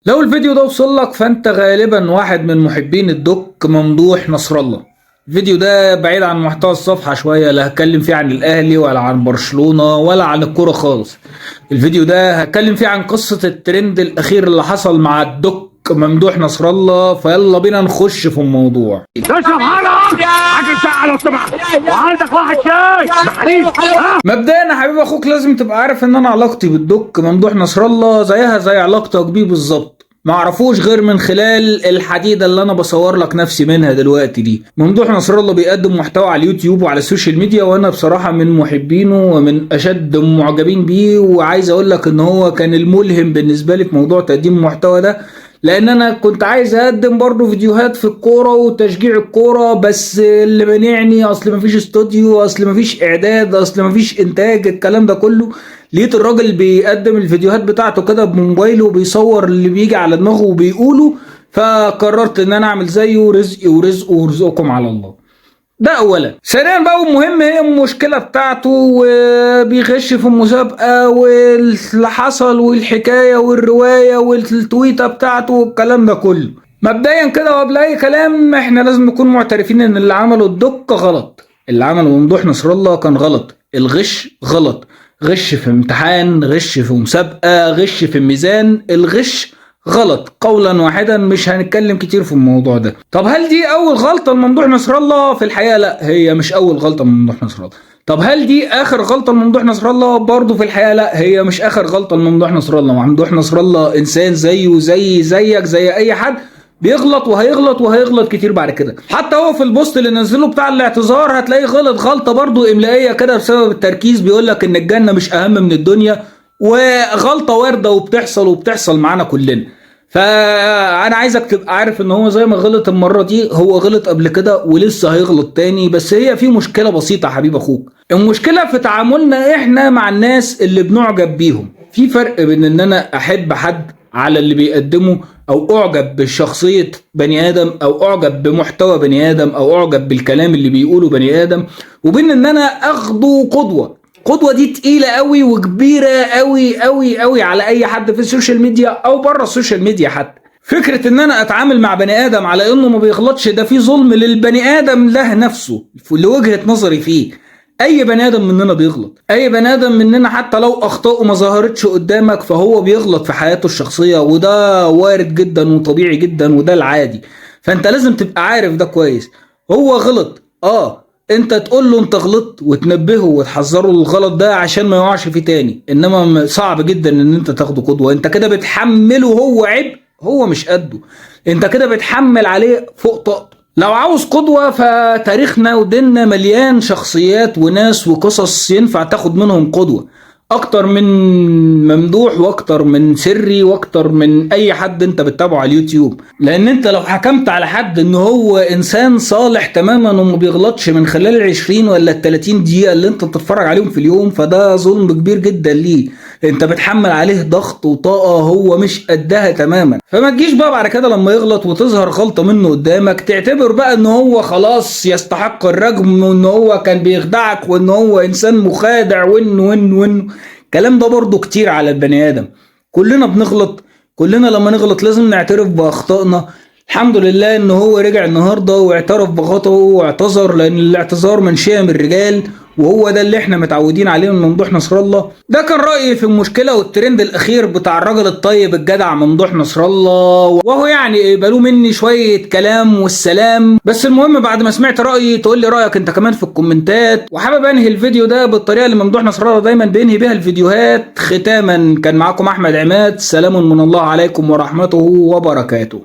لو الفيديو ده وصل لك فانت غالبا واحد من محبين الدك ممدوح نصر الله. الفيديو ده بعيد عن محتوى الصفحة شوية، لا هتكلم فيه عن الاهلي ولا عن برشلونة ولا عن الكورة خالص. الفيديو ده هتكلم فيه عن قصة الترند الاخير اللي حصل مع الدك ممدوح نصر الله. فيلا بينا نخش في الموضوع. تشرب حاجة؟ حاجة ساقعة لو سمحت، وعندك واحد شاي بحليب. ها؟ مبدئيا يا حبيب اخوك لازم تبقى عارف ان انا علاقتي بالدك ممدوح نصر الله زيها زي علاقتك بيه بالظبط، ما اعرفوش غير من خلال الحديدة اللي انا بصور لك نفسي منها دلوقتي دي. ممدوح نصر الله بيقدم محتوى على اليوتيوب وعلى السوشيال ميديا، وانا بصراحة من محبينه ومن اشد معجبين بيه، وعايز اقول لك ان هو كان الملهم بالنسبة لي في موضوع تقديم المحتوى ده، لان انا كنت عايز اقدم برضو فيديوهات في الكورة وتشجيع الكوره، بس اللي مانعني اصل مفيش استوديو، اصل مفيش اعداد، اصل مفيش انتاج، الكلام ده كله. لقيت الراجل بيقدم الفيديوهات بتاعته كده بموبايله وبيصور اللي بيجي على دماغه وبيقوله، فقررت ان انا اعمل زيه. رزقي ورزقه ورزقكم على الله. ده اولا. ثانيا بقى والمهم هي المشكلة بتاعته، وبيغش في المسابقة واللي حصل والحكاية والرواية والتويته بتاعته والكلام ده كله. مبدئيا كده وقبل اي كلام احنا لازم نكون معترفين ان اللي عمله الدك غلط، اللي عمله ممدوح نصر الله كان غلط. الغش غلط، غش في امتحان، غش في مسابقة، غش في الميزان، الغش غلط قولا واحدا، مش هنتكلم كتير في الموضوع ده. طب هل دي اول غلطه لممدوح نصر الله؟ في الحقيقة لا، هي مش اول غلطه لممدوح نصر الله. طب هل دي اخر غلطه لممدوح نصر الله؟ برضه في الحقيقة لا، هي مش اخر غلطه لممدوح نصر الله. ممدوح نصر الله انسان زيه زي زيك زي اي حد، بيغلط وهيغلط وهيغلط كتير بعد كده. حتى هو في البوست اللي نزله بتاع الاعتذار هتلاقيه غلط غلطه برضه املائيه كده بسبب التركيز، بيقول لك ان الجنة مش اهم من الدنيا، وغلطه وارده وبتحصل وبتحصل معانا كلنا. فانا عايزك تبقى عارف ان هو زي ما غلط المرة دي هو غلط قبل كده ولسه هيغلط تاني. بس هي في مشكلة بسيطة يا حبيب اخوك، المشكلة في تعاملنا احنا مع الناس اللي بنعجب بيهم. في فرق بين ان انا احب حد على اللي بيقدمه، او اعجب بشخصية بني ادم، او اعجب بمحتوى بني ادم، او اعجب بالكلام اللي بيقوله بني ادم، وبين ان انا اخده قدوة. قدوة دي تقيلة قوي وكبيرة قوي قوي قوي على اي حد في السوشيال ميديا او بره السوشيال ميديا حتى. فكرة ان انا اتعامل مع بني ادم على انه ما بيغلطش، ده في ظلم للبني ادم له نفسه لوجهة نظري فيه. اي بني ادم مننا بيغلط، اي بني ادم مننا حتى لو اخطائه ما ظهرتش قدامك فهو بيغلط في حياته الشخصية، وده وارد جدا وطبيعي جدا وده العادي. فانت لازم تبقى عارف ده كويس. هو غلط، انت تقول له انت غلطت وتنبهه وتحذره الغلط ده عشان ما يقعش فيه تاني، انما صعب جدا ان انت تاخده قدوة. انت كده بتحمله هو عبء هو مش قده، انت كده بتحمل عليه فوق طاقته. لو عاوز قدوة فتاريخنا وديننا مليان شخصيات وناس وقصص ينفع تاخد منهم قدوة، اكتر من ممدوح واكتر من سري واكتر من اي حد انت بتتابعه على اليوتيوب. لان انت لو حكمت على حد ان هو انسان صالح تماما وما بيغلطش من خلال ال20 ولا ال30 دقيقة اللي انت بتتفرج عليهم في اليوم، فده ظلم كبير جدا ليه. انت بتحمل عليه ضغط وطاقة هو مش قدها تماما. فما تجيش بقى بعد كده لما يغلط وتظهر غلطة منه قدامك تعتبر بقى ان هو خلاص يستحق الرجم، وان هو كان بيخدعك، وان هو انسان مخادع، وان وان وان الكلام ده برضو كتير على البني ادم. كلنا بنغلط، كلنا لما نغلط لازم نعترف باخطائنا. الحمد لله ان هو رجع النهارده واعترف بخطئه واعتذر، لان الاعتذار من شيم الرجال، وهو ده اللي احنا متعودين عليه من ممدوح نصر الله. ده كان رأيي في المشكلة والترند الأخير بتاع الراجل الطيب الجدع ممدوح نصر الله، وهو يعني قبلوه مني شوية كلام والسلام. بس المهم بعد ما سمعت رأيي تقول لي رأيك انت كمان في الكومنتات. وحابب انهي الفيديو ده بالطريقة اللي ممدوح نصر الله دايما بينهي بيها الفيديوهات. ختاما كان معاكم أحمد عماد، سلام من الله عليكم ورحمته وبركاته.